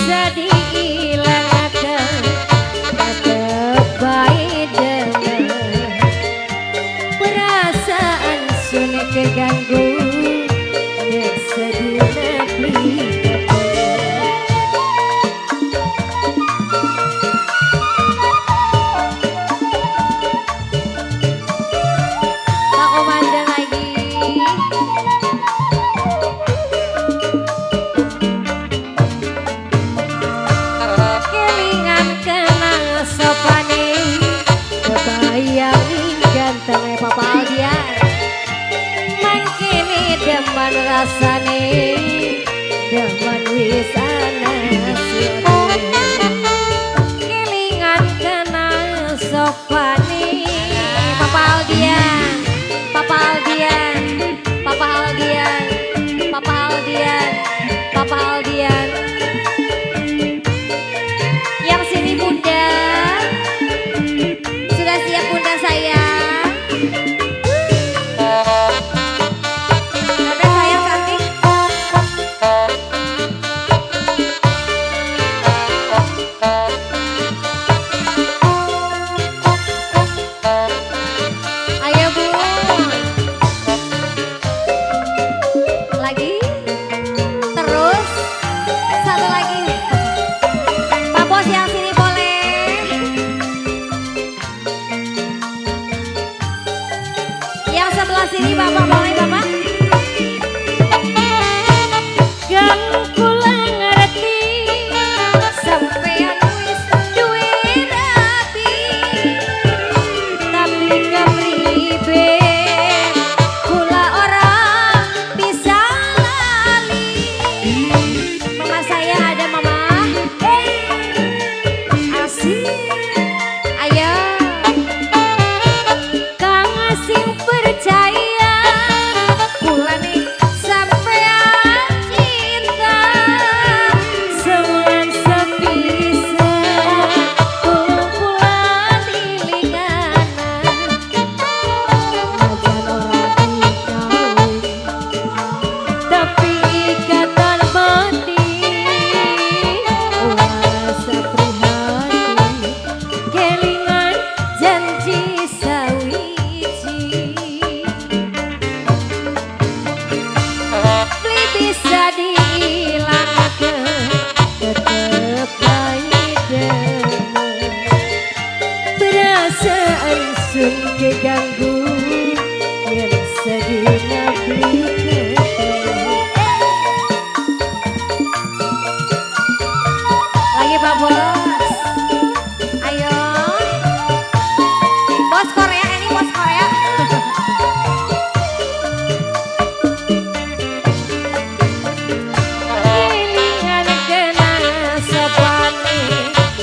bisa diilangaken tetep bae demen perasaan sun keganggu yen sedina beli Pak Komandan lagi. Kelingan kenang sopane kebayang ganteng Papa Aldian mangkene demen rasane demen wis ana sione kelingan kenang sopane Papa Aldian Papa Aldian Papa Aldian Papa Aldian Papa Aldian. Yang sini Bunda. Sudah siap Bunda sayang? Bunda sayang cantik. Ayo Bun. Lagi. Terus. Satu lagi. Pak Bos yang sini boleh. Yang sebelah sini Bapak boleh Bapak. Gang kula ngerti sampean wis duwe rabi tapi kepribe kula ora bisa lali. Mama saya ada mama. Asik. Ayo. Kang sing percaya kula nih sampean cinta sebulan sepisan kula dilinganan najan ora dikawin tapi ikatan batin rasa prihatin kelingan janji sawiji beli bisa diilangaken tetep bae demen perasaan sun keganggu yen sedina beli ketemu. Lagi Pak Bos. Ayo. Bos Korea ini bos Korea. Kelingan kenang sopane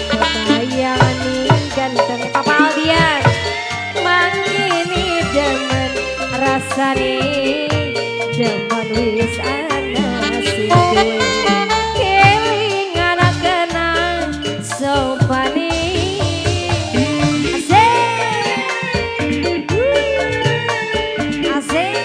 kebayangane ganteng Papa Aldian mangkene demen rasane demen wis ana sing duwe kelingan kenang sopane. Asik. Asik.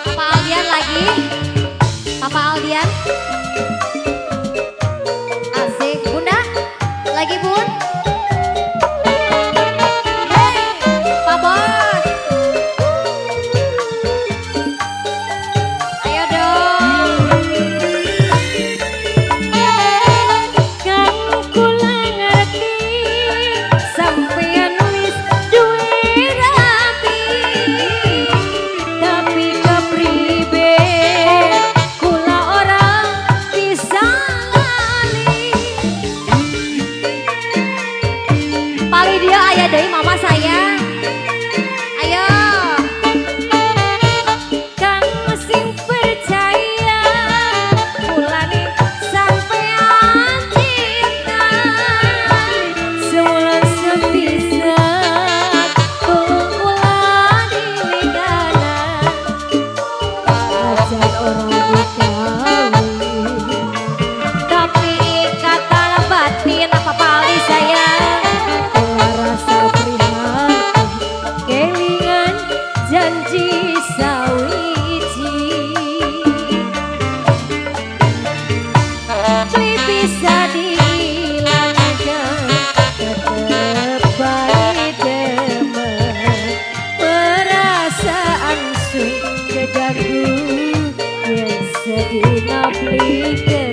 Papa Aldian lagi. Papa Aldian. Asik. Bunda, lagi Bun. Hey, Pak Bos. Ayo dong. Kang kula ngerti sampean wis duwe rabi tapi kepribe kula ora bisa lali. Pak Lydia aya deui mama sayang. Ayo. Kang sing percaya kulane sampean cinta. Sebulan sepisan tulung Keganggu yen sedina beli.